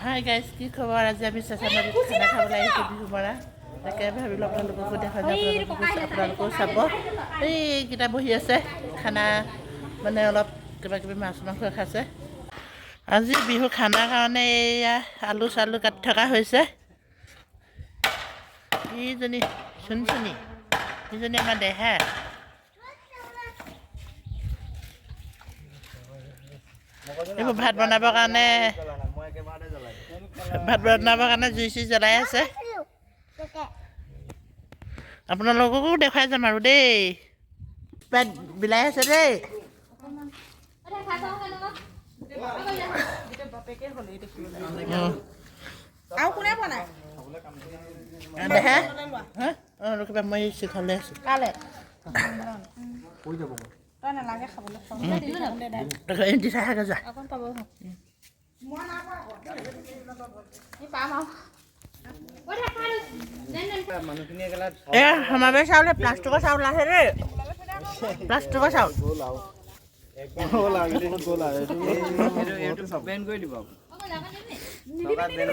Hi guys, কি খবৰ? আজি আমি চেঁচা নদীত খানা খাবলৈ আহিছোঁ, বিহু মৰা। তাকে ভাবিলোঁ আপোনালোককো দেখা যায়, আপোনালোকেও চাব। এইকেইটা বহি আছে, খানা মানে অলপ কিবা কিবি মাছ মাংস খাইছে। আজি বিহু খানাৰ কাৰণে এয়া আলু চালু কাটি থকা হৈছে। এইজনী চুনচুনি, সেইজনী আমাৰ দেহা। এইবোৰ ভাত বনাবৰ কাৰণে জুই চুই জ্বলাই আছে। আপোনালোককো দেখুৱাই যাম আৰু দেই। পেট বিলাই আছে দেই। আৰু কোনে বনায়? দেহা, অঁ, ৰখিবা, মই শিখৰলৈ আছোঁ। কালে তই নালাগে খাবলৈ। দি থাকা যোৱা। অকণ পাব। পাম আৰু। এ সমাৱেশ চাউল, প্লাষ্টিকৰ চাউল আছে দেই, প্লাষ্টিকৰ চাউল।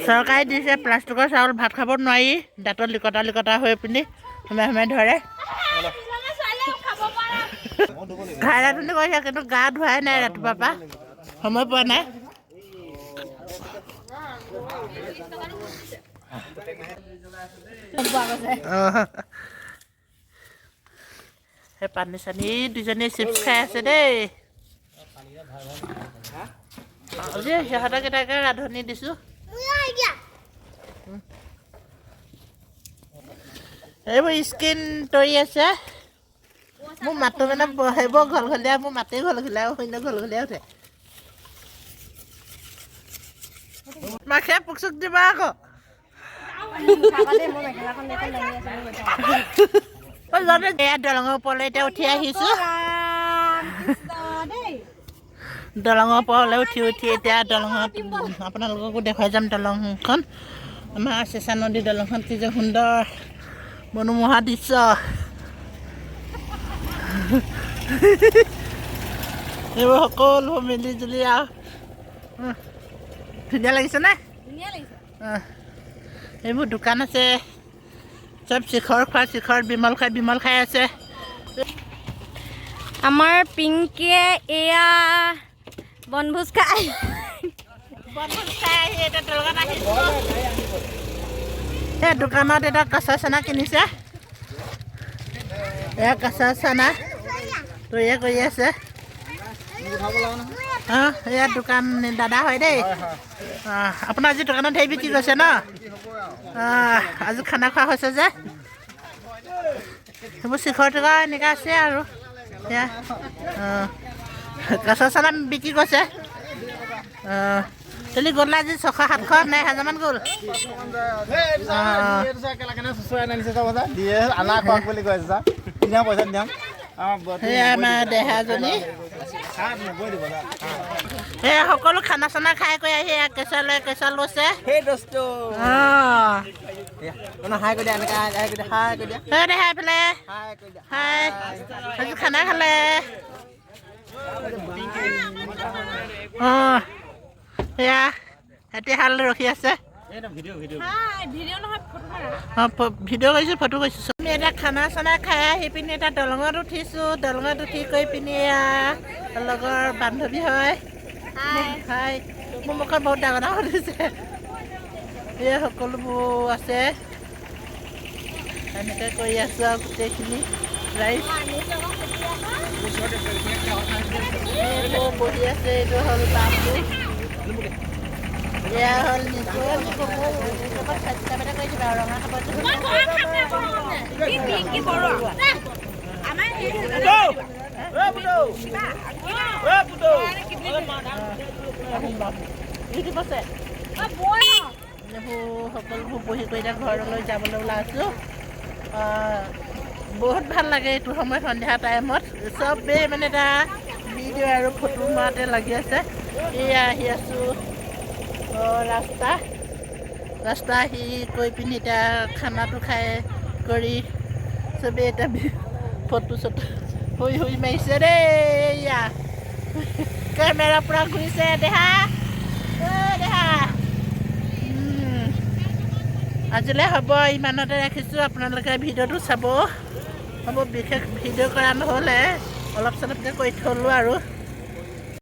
চৰকাৰে দিছে প্লাষ্টিকৰ চাউল, ভাত খাব নোৱাৰি, দাঁতত লিকতা লিকতা হৈ পিনি সোমাই সোমাই ধৰে। ঘাই ৰান্ধনি কৰিছে, কিন্তু গা ধোৱাই নাই, ৰাতিপুৱাৰ পৰা সময় পোৱা নাই। সেই পানী চানী, দুজনীয়ে চিপছ খাই আছে দেই। আজি সিহঁতকেইটাকে ৰান্ধনি দিছোঁ। এইবোৰ স্কিন তৰি আছে। মোৰ মাতটো মানে সেইবোৰ ঘলঘলীয়া, মোৰ মাতেই ঘলঘলীয়া, শূন্য ঘলঘলীয়া উঠে। মাখে পোক চোক দিবা আকৌ। এয়া দলঙৰ ওপৰলৈ এতিয়া উঠি আহিছোঁ। দলঙৰ ওপৰলৈ উঠি উঠি এতিয়া দলঙত আপোনালোককো দেখুৱাই যাম দলংখন। আমাৰ চেঁচা নদীৰ দলংখন কি যে সুন্দৰ মনোমোহা দৃশ্য। এইবোৰ সকলোবোৰ মিলি জুলি আৰু ধুনীয়া লাগিছেনে? এইবোৰ দোকান আছে, চব শিখৰ খোৱা, শিখৰ বিমল খাই, বিমল খাই আছে। আমাৰ পিংকিয়ে এয়া বনভোজ খাই আহি এতিয়া দলঙত আহিছোঁ। এই দোকানত এটা কেঁচা চানা কিনিছে। এয়া কেঁচা চানা তৈয়াৰ কৰি আছে। অঁ, এয়া দোকান দাদা হয় দেই। অঁ, আপোনাৰ আজি দোকানত ধেৰ বিক্ৰী কৰিছে ন? অঁ, আজি খানা খোৱা হৈছে যে। সেইবোৰ শিখৰ টিখৰ এনেকুৱা আছে আৰু। এয়া অঁ, কেঁচা চানা বিক্ৰী কৰিছে। অঁ, তেলি গ'ল আজি 600 700 নে 1000মান গ'ল। সেয়া আমাৰ দেহাজনী। এই সকলো খানা চানা খাই কৰি আহি কেঁচা লৈ কেঁচা লৈছে। দেহা এইফালে হাই, আজি খানা খালে। অঁ, এয়া সিহঁতি হাল ৰখি আছে। অঁ, ভিডিঅ' কৰিছোঁ, ফটো কৰিছোঁ। আমি এটা খানা চানা খাই আহি পিনি এটা দলঙত উঠিছোঁ। দলঙত উঠি কৰি পিনি এয়া লগৰ বান্ধৱী হয়। হাই, মোৰ মুখত বহুত ডাঙৰ ডাঙৰ দিছে। এয়া সকলোবোৰ আছে, এনেকৈ কৰি আছোঁ আৰু গোটেইখিনি ৰাইজ এইবোৰ বহি আছে। এইটো হ'ল বাবু, এয়া হ'ল নিকু। নিকু, মোৰ ছাবস্ক্ৰাইব এটা কৰি দিবা, ৰঙা কাপোৰটো। ইউটিউব আছে। এইবোৰ সকলোবোৰ বহি কৰি এতিয়া ঘৰলৈ যাবলৈ ওলাইছোঁ। বহুত ভাল লাগে এইটো সময়, সন্ধিয়া টাইমত চবেই মানে এটা ভিডিঅ' আৰু ফটো মাৰাতে লাগি আছে। এয়া আহি আছোঁ ৰাস্তা ৰাস্তা আহি কৰি পিনি এতিয়া খানাটো খাই কৰি চবেই এতিয়া ফটো চটো শুই শুই মাৰিছে দেই। এয়া কেমেৰা পূৰা ঘূৰিছে। দেহা, দেহা। আজিলৈ হ'ব, ইমানতে ৰাখিছোঁ। আপোনালোকে ভিডিঅ'টো চাব। হ'ব, বিশেষ ভিডিঅ' কৰা নহ'লে, অলপ চলপকৈ কৰি থ'লোঁ আৰু।